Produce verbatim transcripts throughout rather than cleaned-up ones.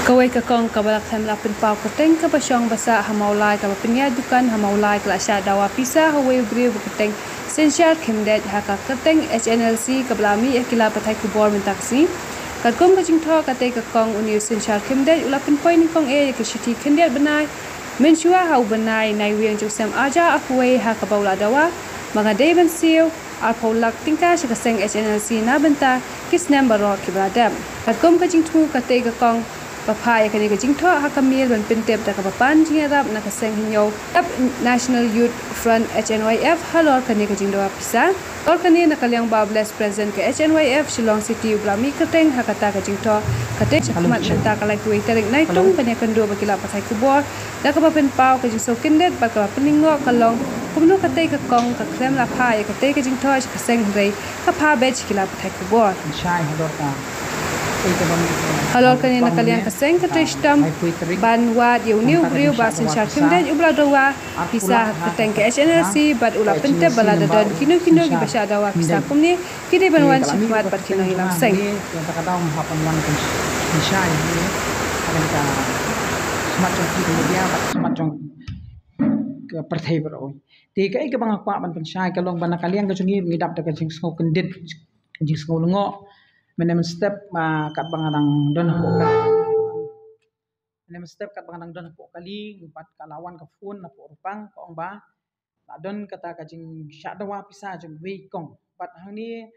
Kawei ka kong kaba la khlem la pynpaw kyrteng kaba shong ba sah ha Mawlai kaba pynïaid dukan ha Mawlai ka la shah dawa pisa ha uwei u briew ba kyrteng Synshar Khymdeit ha ka kyrteng H N L C kaba la mih ha ki lad pathai khubor mynta ka sngi. Katkum ka jingthoh katei ka kong, une u Synshar Khymdeit u la pynpoi nyngkong eh ïa ka shithi khyndiat bnai mynshuwa ha u bnai Naiwieng jong u snem arhajar arphew wei ha kaba u la dawa ba nga dei ban siew arphew lak tyngka sha ka seng H N L C na bynta ki snem baroh kiba la dep. Katkum ka jingthmu katei ka kong ba phah ïa kane ka jingthoh ha ka mail ban pyntip da kaba pan jingïarap na ka seng Hynñiewtrep National Youth Front, H N Y F, halor kane ka jingdawa pisa. Halor kane, na ka liang Bah Bless, President ka H N Y F Shillong City, u ba la mih kyrteng ha kata ka jingthoh katei shakhmat mynta ka laiphew wei tarik Naitung, ban ïakynduh bad ki lad pathai khubor da kaba pynpaw ka jingsngewkyndit bad kaba pynlyngngoh ka long kumno katei ka kong ka khlem la phah ïa katei ka jingthoh sha ka seng hynrei ka phah beit sha ki lad pathai khubor. Shai halor ka. Halor kane, na ka liang ka seng ka trei shitom ban wad ïa une u briew Bah Synshar Khymdeit u ba la dawa pisa ha ka kyrteng ka H N L C bad u la pyntip ba lada don kino kino kiba shah dawa pisa kumne ki dei ban wan shakhmat bad ki nongïalam seng. Ïa ka daw ma hap ban wan kan shai ne. Ka smat jong ki media bad smat jong ka pyrthei baroh. Te kaei kaba nga kwah ban pynshai ka long ba na ka liang ka jong ngi ngi dap da ka jingsngewkyndit, jingsngew lyngngoh. Mynne mynstep, ah, katba nga dang don hapoh ka, mynne mynstep katba nga dang don hapoh kali, bad ka la wan ka phone na hapoh Rupang, ka ong ba la don kata ka jingshah dawa pisa jong uwei u kong. Bad hangne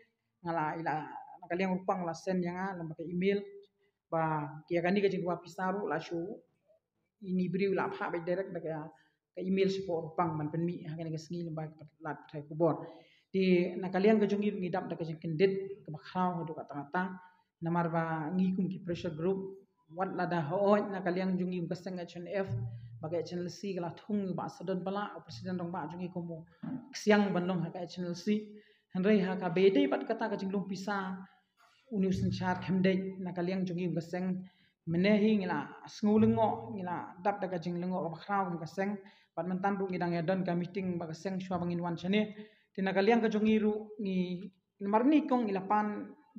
nga la, i la, na ka liang Rupang la send ïa nga lem bad ka email ba ïa kane ka jingdawa pisa ruh la shu ine i briew la phah beit direct da ka, ka email shapoh Rupang ban pynmih ha kane ka sngi lem bad ki lad pathai khubor. Te na ka liang ka jong ngi ngi dap da ka jingkyndit kaba khraw haduh katta katta. Namar ba ngi kum ki pressure group, wat lada hooid na ka liang jong ngi kum ka seng H N F, ba ka H N L C ka la thung, ba Sadon Bala, u president rangbah jong ngi kum u ksiang ban long ha ka H N L C. Hynrei ha kaba ïadei bad kata ka jinglum pisa une u Synshar Khymdeit, na ka liang jong ngi kum ka seng, mynne hi ngi la sngew lyngngoh, ngi la dap da ka jinglyngngoh kaba khraw kum ka seng. Bad mynta ruh ngi dang ïa don ka meeting bad ka seng shuwa ba ngin wan shane. Te na ka liang ka jong ngi ruh ngi, namar une u kong ngi la pan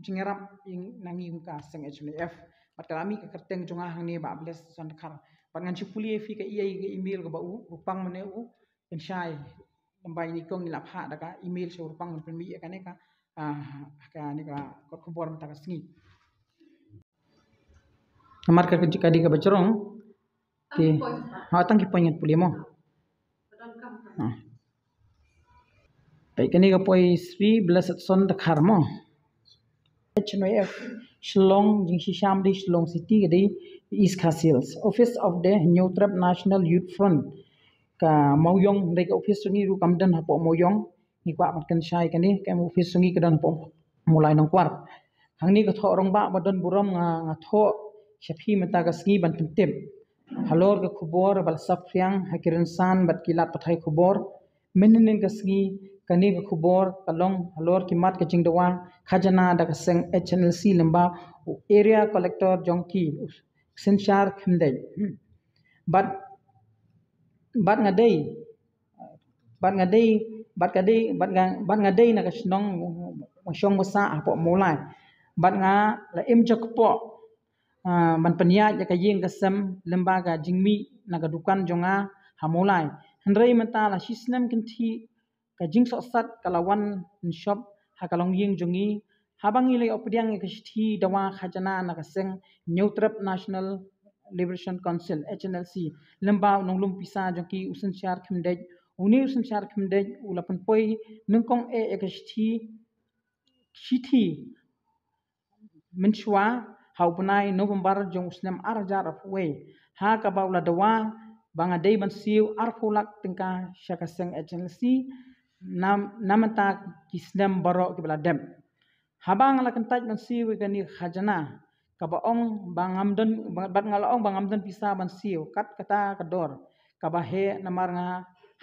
jingïarap ïa ngi na ngi kum ka seng H N F. Bad ka la mih ka kyrteng jong nga hangne, Bah Bless Son Dkhar. Bad ngan shu pule ïa phi ka, ïa ka email kaba u Rupang mynne u pynshai. Lem bad une u kong ngi la phah da ka email sha u Rupang ban pynmih ïa kane ka, ah, kane ka kot khubor mynta ka sngi. Namar ka, ka dei kaba jrong. Te ha, tang ki point ngan pule mo. Ha. Peit kane ka poi Sri Blessed Son Dkhar mo. H N Y F Shillong, jingshisha ma dei Shillong City ka dei East Khasi Hills. Office of the Hynñiewtrep National Youth Front ka Mawiong, hynrei ka office jong ngi ruh kam don hapoh Mawiong. Ngi kwah ban pynshai kane, ka office jong ngi ka don hapoh Mawlai Nongkwar. Hangne ka thoh rangbah ba don burom nga, nga thoh sha phi mynta ka sngi ban pyntip halor ka khubor ba la saphriang ha ki rynsan bad ki lad pathai khubor. Mynhynnin ka sngi kane ka khubor ka long halor ki mat ka jingdawa khajana da ka seng H N L C lem bad u area collector jong ki, u Synshar Khymdeit. Hmm. Bad, bad nga dei, bad nga dei, bad ka dei, bad nga, bad nga dei na ka shnong Mashong Basa hapoh Mawlai. Bad nga la im jakpoh, ah, ban pynïaid ïa ka ïing ka sem lem bad ka jingmih na ka dukan jong nga ha Mawlai. Hynrei mynta la shisnem kynthih ka jingsohsat ka la wan nshop ha ka longïing jong ngi, haba ngi la ïoh pdiang ïa ka shithi dawa khajana na ka seng Hynñiewtrep National Liberation Council, H N L C, lem bad u nonglum pisa jong ki, u Synshar Khymdeit. Une u Synshar Khymdeit u la pynpoi nyngkong eh ïa ka shithi, shithi mynshuwa ha u bnai November jong u snem arhajar arphew wei, ha kaba u la dawa ba nga dei ban siew arphew lak tyngka sha ka seng H N L C na, na bynta ki snem baroh kiba la dep. Haba nga la kyntait ban siew ïa kane ka khajana, kaba ong ba ngam don, bad nga la ong ba ngam don pisa ban siew kat kata ka dor kaba heh, namar nga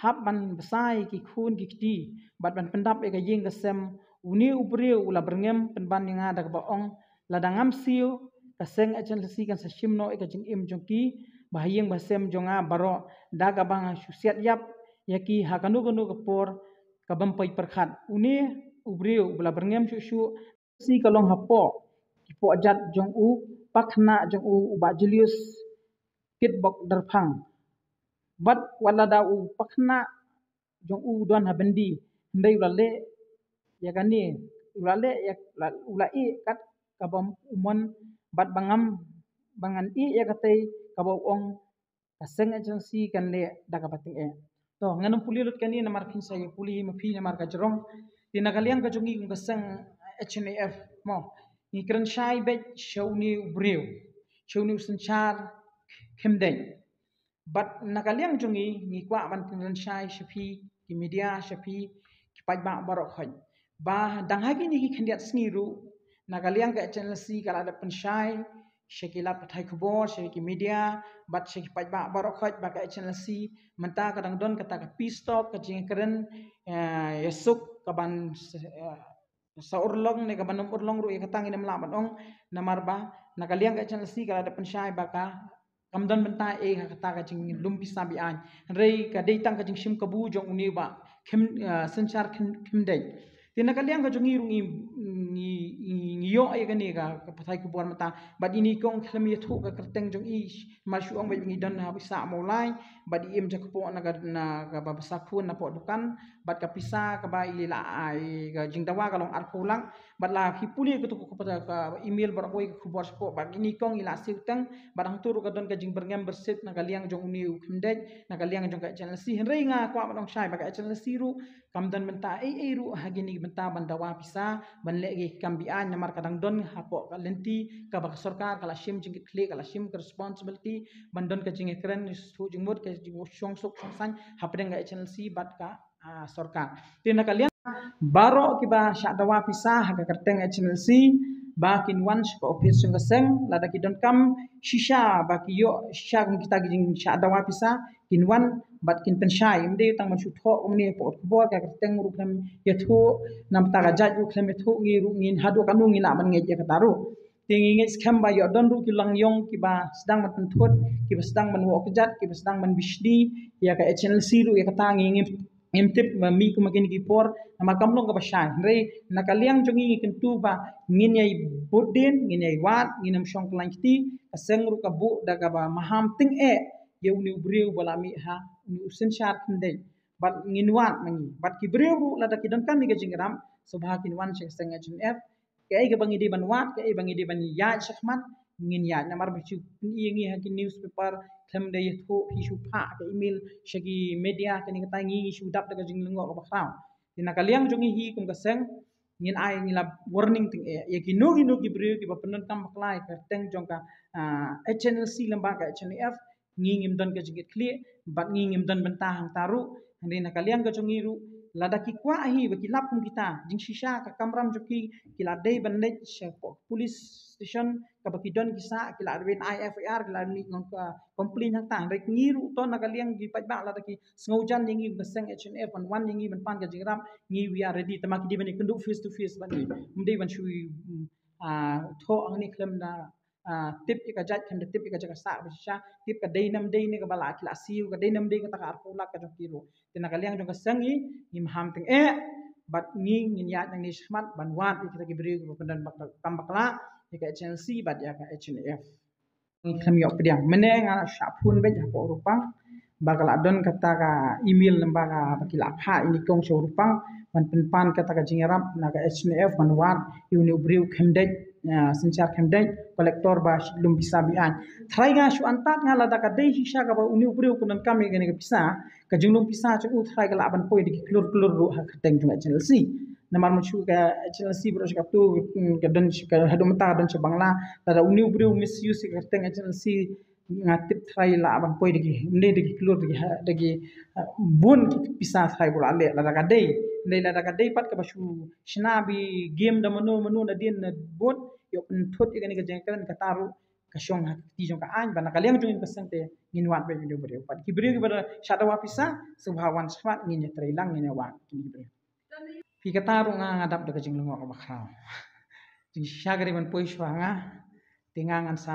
hap ban bsa ïa ki khun ki kti bad ban pyndap ïa ka ïing ka sem. Une u briew u la byrngem pynban ïa nga da kaba ong, lada ngam siew, ka seng H N L C kan sa shim noh ïa ka jingim jong ki, ba ha ïing ba sem jong nga baroh, da kaba nga shu siat ïap ïa ki ha kano kano ka por ka bym poi pyrkhat. Une u briew u la byrngem shuh shuh, si ka long hapoh ki pohjat jong u pakhynnah jong u, u Bah Julius Kitbok Derphang. Bad wat lada u pakhynnah jong u don ha byndi, hynrei u la leh ïa kane, u la leh ïa, u la ïeh kat kaba u mon, bad ba ngam, ba ngan ïeh ïa katei kaba u ong ka seng H N C kan leh da kaba tyngeh. To, ngan ym pule lut kane namar phin sa ïa pule ma phi namar ka jrong. Te na ka liang ka jong ngi kum ka seng H N A F mo, ngi kren shai beit sha une u briew, sha une u synshar khymdeit. Bad na ka liang jong ngi, ngi kwah ban kren shai sha phi ki media, sha phi ki paidbah baroh khoit, ba dang ha kine ki khyndiat sngi ruh na ka liang ka H N L C ka la dep pynshai sha ki lad pathai khubor, sha ki media, bad sha ki paidbah baroh khoit ba ka H N L C mynta ka dang don kata ka peace talk, ka jingkren, eh, ïasuk kaban, eh, sa urlong ne kaban ym urlong ruh, ïa kata ngin ym lah ban ong, namar ba na ka liang ka H N L C ka la dep pynshai ba ka kam don bynta ei ha kata ka jinglum pisa be-aiñ. Hynrei ka dei tang ka jingshim kabu jong une u bah khym, eh, synshar khym, khymdeit. Te na ka liang ka jong ngi ruh ngi, ngi, ngi, ngi ïoh ïa kane ka, ka pathai khubor mynta. Bad i Nikong khlem ïathuh ka kyrteng jong i, ma shu ong bad ngi don ha pisa Mawlai, bad i im jakpoh na ka, na kaba basa khun napoh dukan, bad ka pisa kaba i la ai ka jingdawa ka long arphew lak. Bad la phi pule katu ka, ka, ka email baroh kawei ka khubor shapoh ba i Nikong i la siew teng, bad hangtu ruh ka don ka jingbyrngem byrsit na ka liang jong une u khymdeit, na ka liang jong ka H N L C. Hynrei nga kwah ban ong shai ba ka H N L C ruh kam don bynta ei ei ruh ha kine ki bynta ban dawa pisa ban leh ki kam be-aiñ, namar ka dang don hapoh ka lynti kaba ka sorkar ka la shim jingkitkhlieh, ka la shim ka responsibility ban don ka jingïakren shuh jingmut, ka jingshong suk shong saiñ hapdeng ka H N L C bad ka, ah, sorkar. Te na ka liang baroh kiba shah dawa pisa ha ka kyrteng H N L C ba kin wan sha ka ophis jong ka seng, lada ki donkam shisha ba ki ïoh shisha kum kita ki jingshah dawa pisa, kin wan bad kin pynshai. Ym dei tang ban shu thoh kumne hapoh khubor, ka kyrteng ruh khlem ïathuh, namar ka jait ruh khlem ïathuh, ngi ruh ngin haduh katno ngi lah ban ngeit ïa kata ruh. Te ngi ngeit skhem ba ïoh don ruh ki langïong kiba sdang ban pynthut, kiba sdang ban wad kjat, kiba sdang ban bishni ïa ka H N L C ruh ïa kata ngi ngim, ngim tip ba mih kum kine ki por, namar kam long kaba shai. Hynrei na ka liang jong ngi ngi kyntu ba ngin ïai bud dien, ngin ïai wad, ngin ym shong khlaiñ kti, ka seng ruh ka buh da kaba maham tyngeh ïa une u briew ba la mih ha une u synshar khymdeit. Bad ngin wad ma ngi. Bad ki briew ruh lada ki donkam ïa ka jingïarap, sngewbha kin wan sha ka seng H N F. Kaei kaba ngi dei ban wad, kaei ba ngi dei ban ïaid shakhmat, ngin ïaid. Namar ba shu pyni ïa ngi ha ki newspaper, khlem da ïathuh, phi shu phah ka email sha ki media, kane kata ngi, ngi shu dap da ka jinglyngngoh kaba khraw. Te na ka liang jong ngi hi kum ka seng, ngin ai, ngi la warning tyngeh ïa kino kino ki briew kiba pyndonkam bakla ïa ka kyrteng jong ka, ah, H N L C lyngba ka H N A F, ngi ngim don ka jingkitkhlieh bad ngi ngim don bynta hangta ruh. Hynrei na ka liang ka jong ngi ruh, lada ki kwah hi ba ki lap kum kita, jingshisha ka kamram jong ki, ki la dei ban leit sha police station kaba ki don ki sah, ki la dei ban ai F I R, ki la dei ban complain hangta. Hynrei ngi ruh to na ka liang ki paidbah lada ki sngewjan ïa ngi ba seng H N F ban wan ïa ngi ban pan ka jingïarap, ngi we are ready. Tangba ki dei ban ïakynduh face to face bad ngi. Ym dei ban shu, mm, ah, thoh hangne khlem da, ah, tip ïa ka jait, khlem da tip ïa ka jaka sah ba shisha, tip ka dei ne ym dei ne kaba la ki la siew, ka dei ne ym dei kata ka arphew lak ka jong ki ruh. Te na ka liang jong ka seng ngi, ngi maham tyngeh bad ngi ngin ïaid nangne shakhmat ban wad ïa kita ki briew kiba pyndonkam bakla ïa ka H N L C bad ïa ka H N A F. Ngi khlem ïoh pdiang. Mynne nga la shah phone beit hapoh Rupang ba ka la don kata ka email lyngba kaba ki la phah ïa i Nikong sha Rupang ban pynpan kata ka jingïarap na ka H N A F ban wad ïa une u briew khymdeit, ah, synshar khymdeit, collector ba lum pisa be-aiñ. Tharai nga shu antad nga lada ka dei shisha kaba une u briew u pyndonkam ïa kane ka pisa, ka jinglum pisa jong u tharai ka lah ban poi da ki klur klur ruh ha ka kyrteng jong ka H N L C. Namar mynshwa ka H N L C baroh shi katto, mm, ka don shi, ka haduh mynta ka don sha Bangla. Lada une u briew u misuse ïa ka kyrteng H N L C, nga tip tharai lah ban poi da ki, ym dei da ki klur, da ki ha-, da ki, ah, bun ki pisa tharai ba u la leh. Lada ka dei, ym dei, lada ka dei pat kaba shu shna bad game da mano mano nadien na bud, ïoh pynthut ïa kane ka jingkren, kata ruh ka shong ha ka kti jong ka aiñ. Bad na ka liang jong ngi ka seng te ngin wad beit ïa une u briew. Bad ki briew kiba da shah dawa pisa, sngewbha wan shakhmat, ngin ïatreilang, ngin ïawad ïa ki briew. Phi, kata ruh nga nga dap da ka jinglyngngoh kaba khraw. Jingshisha ka dei ban poi shuwa nga, te nga ngan sa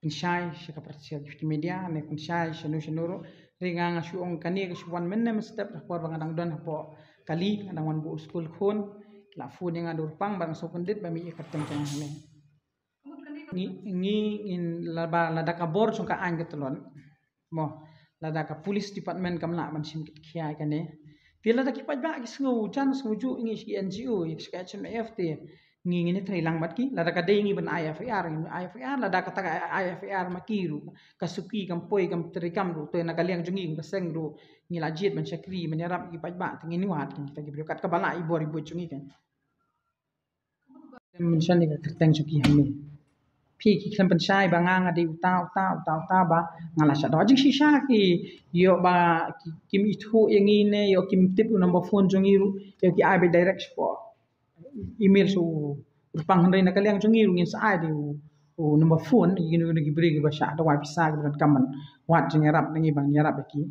pynshai sha ka pyrthei, sha ki media ne pynshai shano shano ruh. Hynrei nga nga shu ong kane ka shu wan mynne mynstep, da ka por ba nga dang don hapoh kali, nga dang wan buh skul khun, ki la phone ïa nga da u Rupang bad nga sngewkyndit ba mih ïa ka kyrteng jong nga hangne. Ngi ngi ngin lada lada ka bor jong ka aiñ ka tlot. Mo, lada ka police department kam lah ban shim kit khia kane. Te lada ki paidbah ki sngew jan sngew ju ngi shi N G O, shi H M F te ngi ngin trei lang bad ki, lada ka dei ngi ban ai F I R, ngin ai F I R, lada ka ta ka ai F I R ma ki ruh, ka suki kam poi kam trei kam ruh, to na ka liang jong ngi ka seng ruh, ngi la jied ban shakri, ban ïarap ki paidbah, te ngin wad kita ki briew kat kaba lah i bor i buit jong ngi kan. Mention ïa ka kyrteng jong ki hangne. Phi ki khlem pynshai ba nga nga dei uta uta uta uta ba nga la shah doh jingshisha ki ïoh ba ki kim ithuh ïa ngi ne ïoh kim tip u number phone jong ngi ruh ïoh ki ai ba direct shapoh email sha u Rupang, hynrei na ka liang jong ngi ruh ngin sa ai de u, u number phone ïa kino kino ki briew kiba shah dawai pisa kiba donkam ban wad jingïarap na ngi ban ïarap ïa ki.